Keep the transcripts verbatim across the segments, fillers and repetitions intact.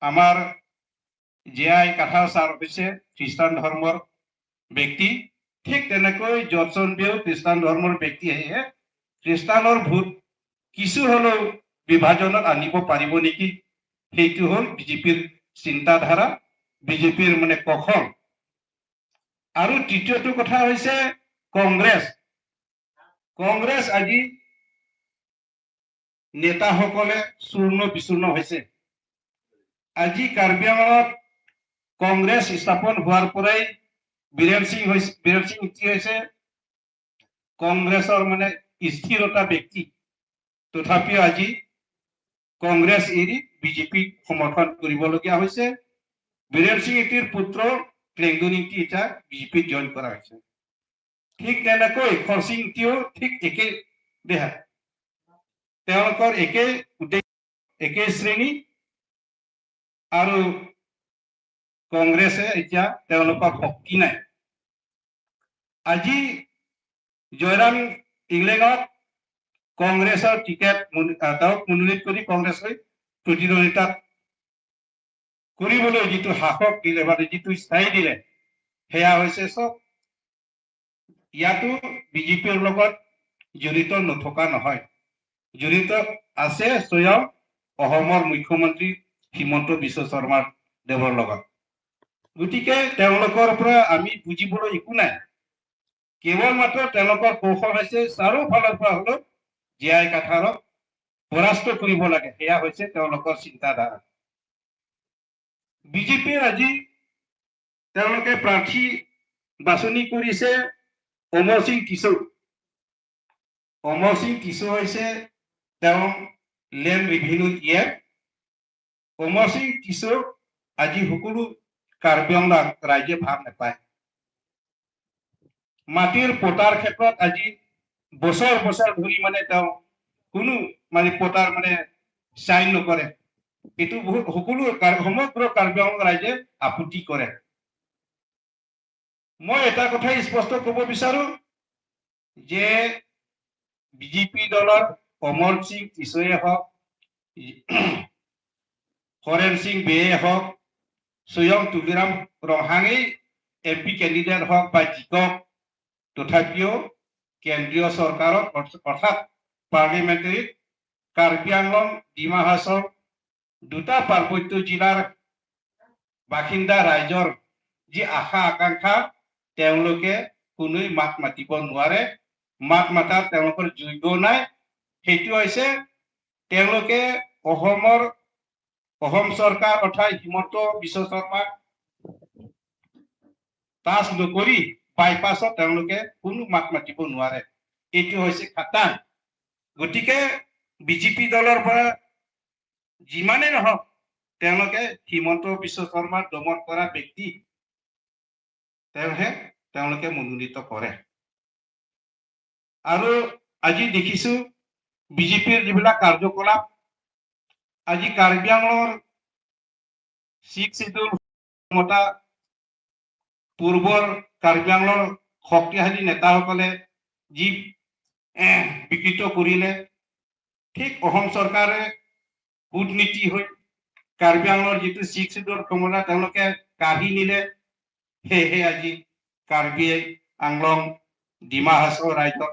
আমাৰ J I Kathar ছাৰ হৈছে খ্ৰীষ্টান ধৰ্মৰ ব্যক্তি, ঠিক তেনেকৈ জৰ্জছন বেও খ্ৰীষ্টান ধৰ্মৰ ব্যক্তি। সেয়েহে খ্ৰীষ্টানৰ ভোট কিছু হ'লেও বিভাজনত আনিব পাৰিব নেকি, সেইটো হ'ল বিজেপিৰ চিন্তাধাৰা, বিজেপিৰ মানে কৌশল। আৰু তৃতীয়টো কথা হৈছে কংগ্ৰেছ। কংগ্ৰেছ আজি নেতাসকলে চূৰ্ণ বিচূৰ্ণ হৈছে। আজি কাৰ্বি আংলঙত কংগ্ৰেছ স্থাপন হোৱাৰ পৰাই বীৰেন সিং হৈছে, বীৰেন সিং ইংতি হৈছে কংগ্ৰেছৰ মানে স্থিৰতা ব্যক্তি। তথাপিও আজি কংগ্ৰেছ এৰি বিজেপিক সমৰ্থন কৰিবলগীয়া হৈছে। বীৰেন সিং ইংতিৰ পুত্ৰ ক্লেংডুন ইংতি এতিয়া বিজেপিত জইন কৰা হৈছে। ঠিক তেনেকৈ খৰসিং ইংতিও ঠিক একে দেহা, তেওঁলোকৰ একে উদ্দেশ্য, একে শ্ৰেণী, আৰু কংগ্ৰেছে এতিয়া তেওঁলোকৰ শক্তি নাই। আজি জয়ৰাম ইংলেঙক কংগ্ৰেছৰ টিকেট মন-, আহ, তেওঁক মনোনীত কৰি কংগ্ৰেছলৈ প্ৰতিদ্বন্দ্বিতাত কৰিবলৈ যিটো সাহস দিলে বা যিটো স্থায়ী দিলে, সেয়া হৈছে চব ইয়াতো বিজেপিৰ লগত জড়িত নথকা নহয়, জড়িত আছে স্বয়ং অসমৰ মুখ্যমন্ত্ৰী হিমন্ত বিশ্ব শৰ্মা দেৱৰ লগত। গতিকে তেওঁলোকৰ পৰা আমি বুজিবলৈ একো নাই। কেৱল মাত্ৰ তেওঁলোকৰ কৌশল হৈছে চাৰিওফালৰ পৰা হ'লেও জে আই কাথাৰক পৰাস্ত কৰিব লাগে, সেয়া হৈছে তেওঁলোকৰ চিন্তাধাৰা। বিজেপিৰ আজি তেওঁলোকে প্ৰাৰ্থী বাছনি কৰিছে অমৰ সিং টিছৌ। অমৰ সিং টিছৌ হৈছে তেওঁ লেণ্ড ৰেভিনিউ ই এম। অমৰ সিং টিছৌ আজি সকলো কাৰ্বি আংলং ৰাইজে ভাল নাপায়। মাটিৰ পটাৰ ক্ষেত্ৰত আজি বছৰ বছৰ ধৰি মানে তেওঁ কোনো মানে পটাৰ মানে চাইন নকৰে। এইটো বহুত সকলো কাৰ-, সমগ্ৰ কাৰ্বি আংলং ৰাইজে আপত্তি কৰে। মই এটা কথা স্পষ্ট ক'ব বিচাৰো যে বিজেপি দলৰ অমৰ সিং টিছৌয়ে হওক, হৰেণ সিং বেয়ে হওক, স্বয়ং তুলিৰাম ৰংহাঙেই এম পি কেণ্ডিডেট হওক বা জিকক, তথাপিও কেন্দ্ৰীয় চৰকাৰত অৰ্থ-, অৰ্থাৎ পাৰ্লিমেণ্টেৰীত কাৰ্বি আংলং, ডিমা হাছাও দুটা পাৰ্বত্য জিলাৰ বাসিন্দা ৰাইজৰ যি আশা আকাংক্ষা, তেওঁলোকে কোনোৱে মাত মাতিব নোৱাৰে। মাত মাতাৰ তেওঁলোকৰ যোগ্য নাই। সেইটো হৈছে তেওঁলোকে অসমৰ, অসম চৰকাৰ অৰ্থাৎ হিমন্ত বিশ্ব শৰ্মা টাচ নকৰি বাইপাছত তেওঁলোকে কোনো মাত মাতিব নোৱাৰে। এইটো হৈছে খাটাং। গতিকে বিজেপি দলৰ পৰা যিমানেই নহওক, তেওঁলোকে হিমন্ত বিশ্ব শৰ্মা দমন কৰা ব্যক্তি, তেওঁহে, তেওঁলোকে মনোনীত কৰে। আৰু আজি দেখিছো বিজেপিৰ যিবিলাক কাৰ্যকলাপ, আজি কাৰ্বি আংলঙৰ ছিক্স শ্বিডিউল ক্ষমতা পূৰ্বৰ কাৰ্বি আংলঙৰ শক্তিশালী নেতাসকলে যি, এ, বিকৃত কৰিলে, ঠিক অসম চৰকাৰে কূটনীতি হৈ কাৰ্বি আংলঙৰ যিটো ছিক্স শ্বিডিউল ক্ষমতা তেওঁলোকে কাঢ়ি নিলে, সেয়েহে আজি কাৰ্বি আংলং, ডিমা হাছাও ৰাইজক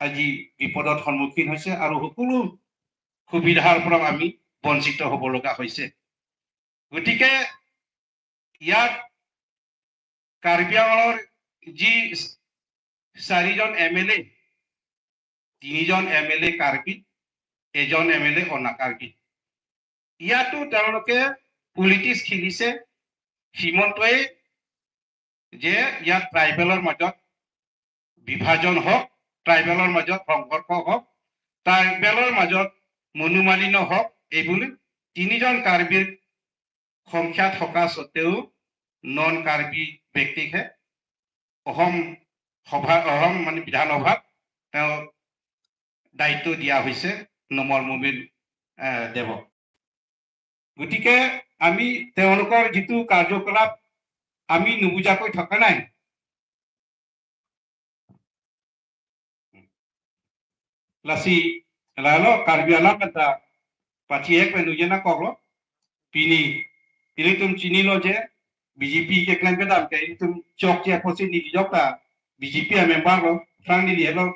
আজি বিপদত সন্মুখীন হৈছে আৰু সকলো সুবিধাৰ পৰা আমি বঞ্চিত হ'ব লগা হৈছে। গতিকে ইয়াত কাৰ্বি আংলঙৰ যি চাৰিজন এম এল এ, তিনিজন এম এল এ কাৰ্বি, এজন এম এল এ অনা কাৰ্বি, ইয়াতো তেওঁলোকে পলিটিক্স খেলিছে। হিমন্তই যে ইয়াত ট্ৰাইবেলৰ মাজত বিভাজন হওক, ট্ৰাইবেলৰ মাজত সংঘৰ্ষ হওক, ট্ৰাইবেলৰ মাজত মনোমালিন্য হওক, এই বুলি তিনিজন কাৰ্বিৰ সংখ্যা থকা স্বত্বেও নন কাৰ্বি ব্যক্তিকহে অসম সভা, অসম মানে বিধানসভাত তেওঁ দায়িত্ব দিয়া হৈছে নোমল মমিন, আহ, দেৱক। গতিকে আমি তেওঁলোকৰ যিটো কাৰ্যকলাপ আমি নুবুজাকৈ থকা নাই। Lasi, lalo Karbi Anglong kanta pachi ek menu jena koklo, pini ilitum chinilo je B J P keklem kedam ke ilitum chokche apotsi neli jok ta B J P amember lo, aphrang neli helo,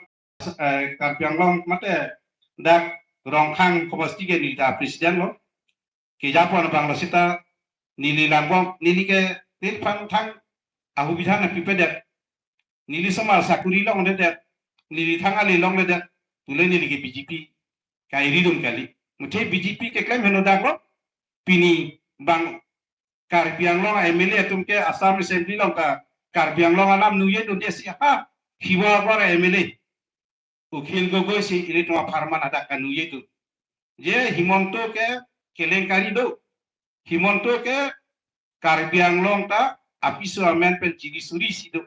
eh, Karbi Anglong mate dak Rongkhang khobosti ke neli ta president lo. Kejapon abang lo seta neli langbom, neli ke neli aphan thang ahubidhan pipedet. Neli somar sakuri longledet, neli thang ale longledet, pule neli ke B J P kairidun kali. Muthe B J P keklem heno dak lo, pini bang Karbi Anglong M L A atum ke Assam Assembly along ta Karbi Anglong alam nungjidunde si ha, hiwa abor M L A Akhil Gogoi si ilitum apharman hadak kanungjidun. Je Himanta ke kelengkari do. Himanta ke Karbi Anglong ta apiso amen pen chiri suri si do.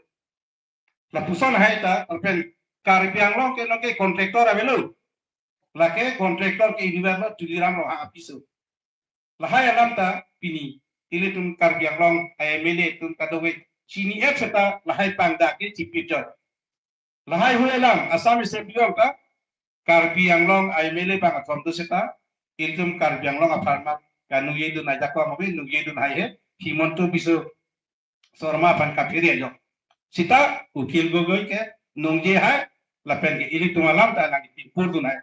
Lapuson hai ta, lapen Karbi Anglong ke nonke contractor avelo. Lake contractor ke University Tuliram Ronghang apiso. Lahai alam ta pini ilitum Karbi Anglong M L A atum kadokave chini-et seta lahai pangdak ke chipijot. Lahai hui alam Assam Assembly along ta Karbi Anglong M L A bang athom do seta ilitum Karbi Anglong apharman kanungjidun ajakong abe nungjidun hai he Himanta Biswa Sarma aphan kaphere ajok. Seta Akhil Gogoi ke nungje hai lapen ke ilitum alam ta nangpinpurdun hai.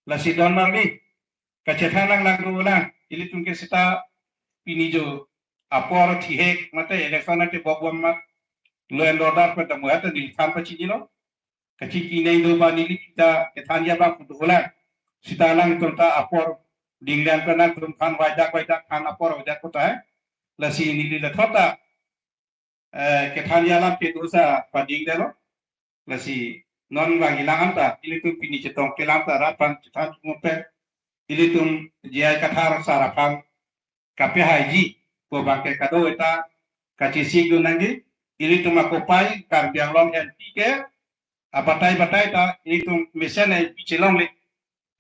Lasi don marli kachethan lang lang do lang ilitum ke seta pini jo apor thihek mate election ate bok bom mat law and order pen tamu hata neli than pachinilo. Kachingki neng do ba neli pita kethan ya ba putu ulang. Seta lang tonta apor dinglan pen nangtum than waidak waidak than apor waidak kota hai. Lasi neli lathota, eh, kethan ya lam ke dosa pading delo. Lasi non bang ilang anta ilitum pini chetong kelang ta rat aphan chethan chungo pen ilitum J I Kathar sar aphan kapehaiji ko bang ke kadokave ta kachesikdun nangji. Ilitum akopai Karbi Anglong M P ke abatai batai ta ilitum mesen M P chelongle.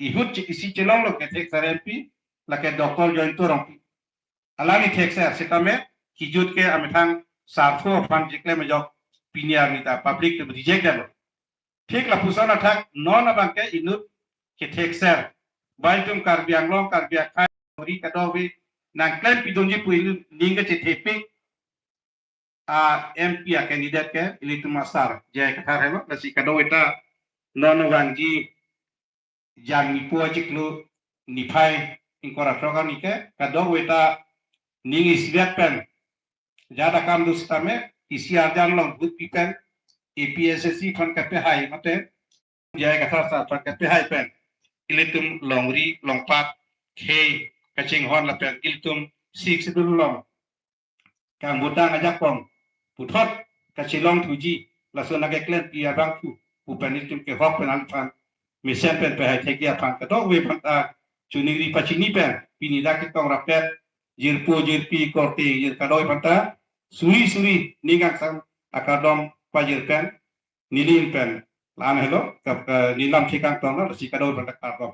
Ihut che isi chelonglo ke thekser M P lake Doctor Jayanta Rongpi. Alangli thekser setame kijut ke amethang sartho aphan cheklem ajok pini arni ta public to reject lo. Thik lapuson athak non abang ke inut kethekser. Ba itum Karbi Anglong, Karbi akhai, ri kadokave nangklem pidunji pu inut ning kachethepik a M P a candidate ke ilitum asar J I Kathar helo, lasi kadokave ta non vangji jang nipo achiklo niphai ingkoi ra throk arni ke kadokave ta ning isivet pen jada kam do setame isi arjan long but pi pen A P H L C aphan kapehai mate J I Kathar sar aphan kapehai pen ilitum longri longpat khei kachinghon lapen ilitum Sixth Schedule along kangbutang ajakong puthot kachelong thuji lason akeklem pi abang thu pu pen ilitum kehok pen alphan mesen pen pehai thekji aphan kadokave aphan ta chuningri pachini pen pini dak ketong rapet jirpo jirpi korte jir kadokave aphan ta suri suri ning kangsam akardom pajir pen neli pen lan helo ka, ka, neli lam thekang tong lo si kadokave aphan ta kardom.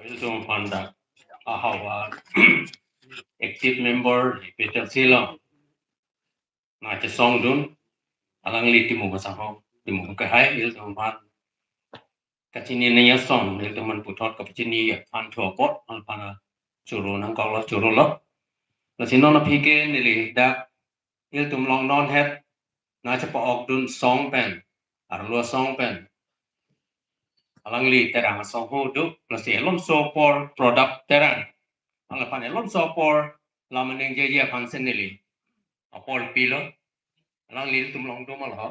Ilitum aphan dak ahavar active member A P H L C along nangchesongdun alangli Timung Kasang ho, Timung Kahai, ilitum aphan kachini nangji ason ilitum aphan puthot kapachini aphan thu apot alphan choro nangkoklo chorolo. Lasi non aphi ke neli dak ilitum along non het nangchepa-okdun song pen, arlo song pen alangli Terang asong ho do, lasi elomso apor product Terang. Alangphan elomso apor lam aningjeji aphan si neli apor pilo. Alangli ilitum along do ma lo?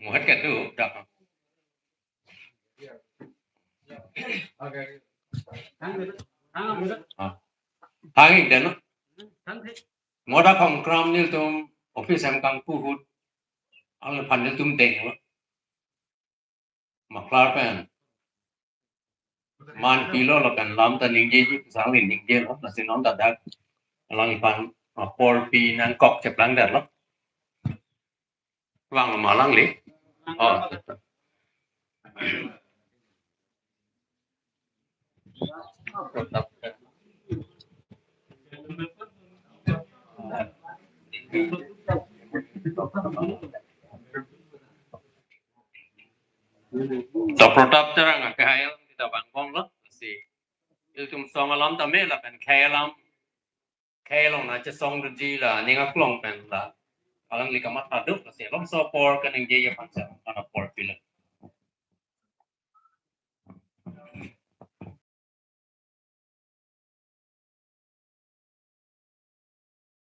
Mohet ke do dak. Ah. Hang ik den. Mo dak Khongkram nelitum office hem kangpu ahut alangphan nelitum deng lo. Maklar pen man pilo lapen lam ta ningjeji, sangli ningjelo, lasi non ta dak alangphan apor pi nangkok cheplang detlo. Vanglo ma alangli? Oh. To Pratap Terang akehai alam kita vangbomlo, lasi ilitum song alam tame lapen khei alam, khei along nangchesong dunji la aning aklong pen la alangli kamatha do, lasi labangso apor kaningje aphan si apor pilo.